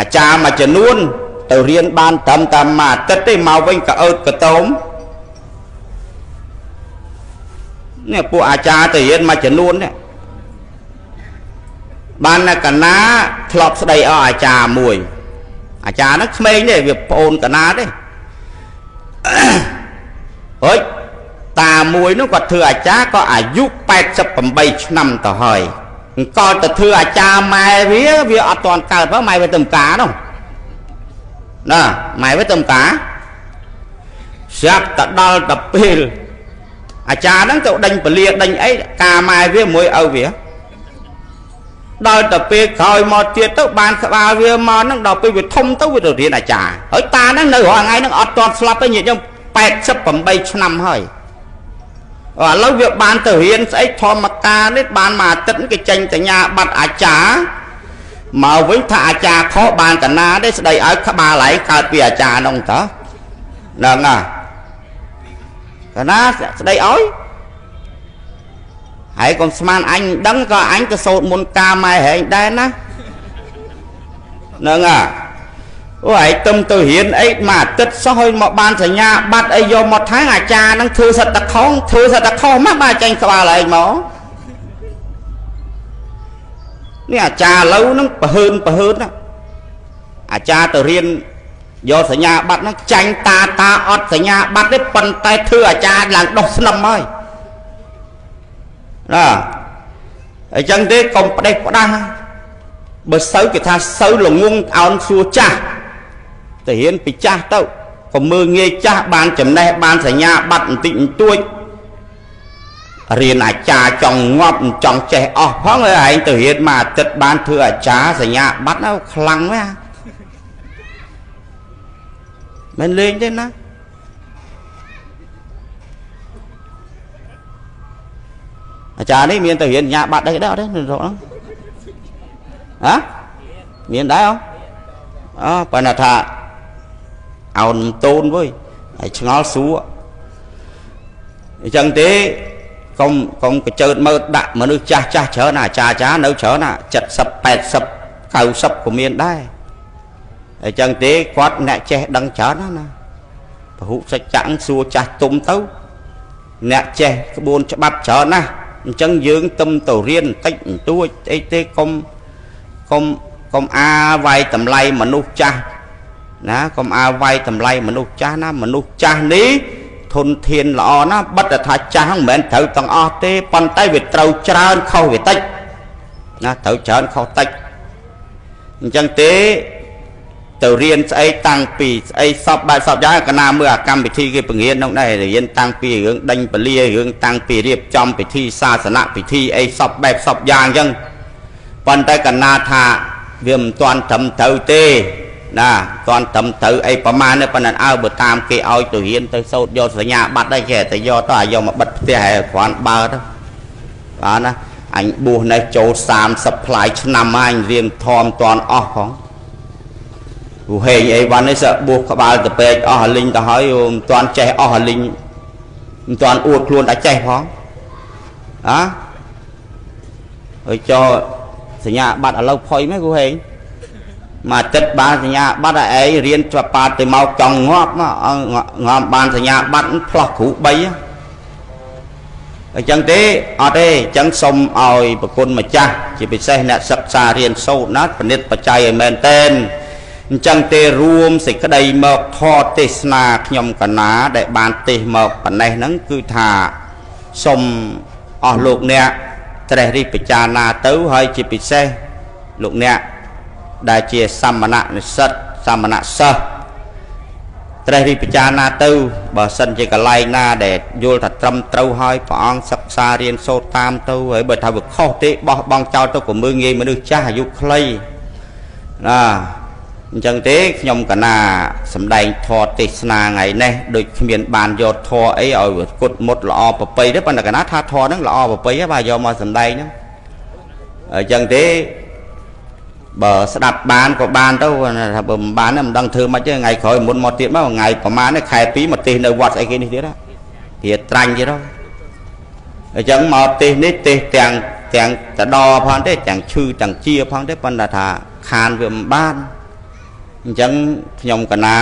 អាចារ្យមួយចំនួនទៅរៀនបានត្រឹមតែមួយអាទិត្យទេមកវិញក៏អើតក៏តោមនេះពួកអាចារ្យទៅរៀនមួយចំនួននេះបានកណាធ្លាប់ស្ដីអអាចារ្យមួយអាចារ្យហ្នឹងក្មេងទេវាប្អូនកណាទេហើយតាមួយនោះគាត់ធ្វើអាចារ្យក៏អាយុ88ឆ្នាំទៅហើយអង្គទៅធ្វើអាចារ្យម៉ែវាវាអត់ទាន់កើតផងម៉ែវាទៅការនោះណាម៉ែវាទៅការស្រាប់តែដល់ទៅពេលអាចារ្យហ្នឹងទៅដេញពលាដេញអីការម៉ែវាមួយឪវាដល់ទៅពេលក្រោយមកទៀតទៅបានក្បាលវាមកហ្នឹងដល់ពេលវាធំទៅវាទៅរៀនអាចារ្យហើយតាហ្នឹងនៅរាល់ថ្ងៃហ្នឹងអត់ទាន់ស្លាប់ទេញាតិញោម88ឆ្នាំហើយឥឡូវវាបានទៅរៀនស្អីធម្មការនេះបានមួយអាទិត្យគេចេញសញ្ញាបត្រអាចារ្យមកវិញថាអាចារ្យខុសបានកណាទេស្ដីឲ្យក្បាលឯងកើតពីអាចារ្យនោះតើហ្នឹងណាកណាស្ដីឲ្យហើយកុំស្មានអញដឹងក៏អញទៅសូត្រមុនការម៉ែហែងដែរណាហ្នឹងអាអូឯងទឹមទៅរៀនអីមួយអាទិត្យសោះឲ្យមកបានសញ្ញាបត្រអីយកមកថាអាចារ្យហ្នឹងធ្វើសត្វតខុសធ្វើសត្វតខុសមកបាទចេញក្បាលឯងមកនេះអាចារ្យឥឡូវហ្នឹងប្រហើនប្រហើនណាអាចារ្យទៅរៀនយកសញ្ញាបត្រហ្នឹងចាញ់តាតាអត់សញ្ញាបត្រទេប៉ុន្តែធ្វើអាចារ្យឡើងដោះស្នឹមហើយណាអញ្ចឹងទេកុំផ្ដេសផ្ដាស់បើសូវគេថាសូវល្ងងអោនសួរចាស់ទៅរៀនពីចាស់ទៅកុំមើលងាយចាស់បានចំណេះបានសញ្ញាបត្របន្តិចបន្តួចរៀនអាចារ្យចង់ងាប់ចង់ចេះអស់ផងហើយឯងទៅរៀនមួយអាទិត្យបានធ្វើអាចារ្យសញ្ញាបត្រខ្លាំងណាស់មិនលេងទេណាអាចារ្យនេះមានទៅរៀនសញ្ញាបត្រអីដែរអត់ទេហ្នឹងហ៎មានដែរអត់អើប៉ុន្តែថាអោនតូនវើយហើយឆ្ងល់សួរអញ្ចឹងទេកុំកញ្ចើតមើលដាក់មនុស្សចាស់ចាស់ច្រើនអាចារ្យចាស់នៅច្រើនណា70 80 90ក៏មានដែរអញ្ចឹងទេគាត់អ្នកចេះដឹងច្រើនណាស់ណាពហុសច្ចៈសួរចាស់ទុំទៅអ្នកចេះក្បួនច្បាប់ច្រើនណាស់អញ្ចឹងយើងទឹមទៅរៀនបន្តិចបន្តួចអីទេកុំកុំកុំអាវាយតម្លៃមនុស្សចាស់ណាកុំអាវាយតម្លៃមនុស្សចាស់ណាមនុស្សចាស់នេះធនធានល្អណាស់បិទថាចាស់ហ្នឹងមិនមែនត្រូវទាំងអស់ទេប៉ុន្តែវាត្រូវច្រើនខុសវាតិចណាត្រូវច្រើនខុសតិចអញ្ចឹងទេទៅរៀនស្អីតាំងពីស្អីសពបែបសពយ៉ាងកណាមើលអាកម្មវិធីគេបង្រៀននោះដែររៀនតាំងពីរឿងដេញពលារឿងតាំងពីរៀបចំពិធីសាសនៈពិធីអីសពបែបសពយ៉ាងអញ្ចឹងប៉ុន្តែកណាថាវាមិនទាន់ត្រឹមត្រូវទេណាទាន់ត្រឹមត្រូវអីប្រមាណនេះប៉ុន្តែអើបើតាមគេឲ្យទៅរៀនទៅសូត្រយកសញ្ញាបត្រដែរចេះតែយកទៅឲ្យយកមកបិទផ្ទះឲ្យគ្រាន់បើទៅបាទណាអញបួសនេះចូល30ផ្លាយឆ្នាំហើយអញរៀនធម៌ទាន់អស់ផងព្រោះហេងអីវ៉ាន់នេះសើបួសក្បាលទៅពេកអស់អាលីងទៅហើយមិនទាន់ចេះអស់អាលីងមិនទាន់អួតខ្លួនតែចេះផងហ៎ហើយចោសញ្ញាបត្រឥឡូវផុយមែនគូហេងមួយអាទិត្យបានសញ្ញាបត្រឲ្យឯងរៀនច្បាប់បាតទៅមកចង់ងាប់ងាប់បានសញ្ញាបត្រផ្លោះគ្រូ3អញ្ចឹងទេអត់ទេអញ្ចឹងសូមឲ្យប្រគុណម្ចាស់ជាពិសេសអ្នកសិក្សារៀនសូត្រណាពិនិត្យបច្ច័យឲ្យមែនតែនអញ្ចឹងទេរួមសេចក្តីមកធម៌ទេសនាខ្ញុំកណាដែលបានទេសមកប៉ុណ្ណេះហ្នឹងគឺថាសូមអស់លោកអ្នកត្រេះរិះពិចារណាទៅហើយជាពិសេសលោកអ្នកដែលជាសមណនិស្សិតសមណសិស្សត្រេះរិះពិចារណាទៅបើសិនជាកន្លែងណាដែលយល់ថាត្រឹមត្រូវហើយព្រះអង្គសិក្សារៀនសូត្រតាមទៅហើយបើថាវាខុសទេបោះបង់ចោលទៅក៏មើលងាយមនុស្សចាស់អាយុខ្លីណាអញ្ចឹងទេខ្ញុំកណាសម្ដែងធម៌ទេសនាថ្ងៃនេះដូចគ្មានបានយកធម៌អីឲ្យវាគុតមុតល្អប្រពៃទេប៉ុន្តែកណាថាធម៌ហ្នឹងល្អប្រពៃបាទយកមកសម្ដែងហ្នឹងអញ្ចឹងទេបើស្ដាប់បានក៏បានទៅថាបើមិនបានមិនដឹងធ្វើម៉េចទេថ្ងៃក្រោយមុនមកទៀតមកថ្ងៃប្រហែលខែ2មកទេសនៅវត្តស្អីគេនេះទៀតណាត្រាញ់ទៀតអញ្ចឹងមកទេសនេះទេសទាំងតដផងទេទាំងឈឺទាំងជាផងទេប៉ុន្តែថាខានវាមិនបាន អញ្ចឹងខ្ញុំកណា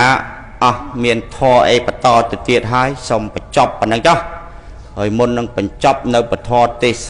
អស់មានធរអីបន្តទៅទៀតហើយសូមបញ្ចប់ប៉ុណ្ណឹងចុះហើយមុននឹងបញ្ចប់នៅពធទេស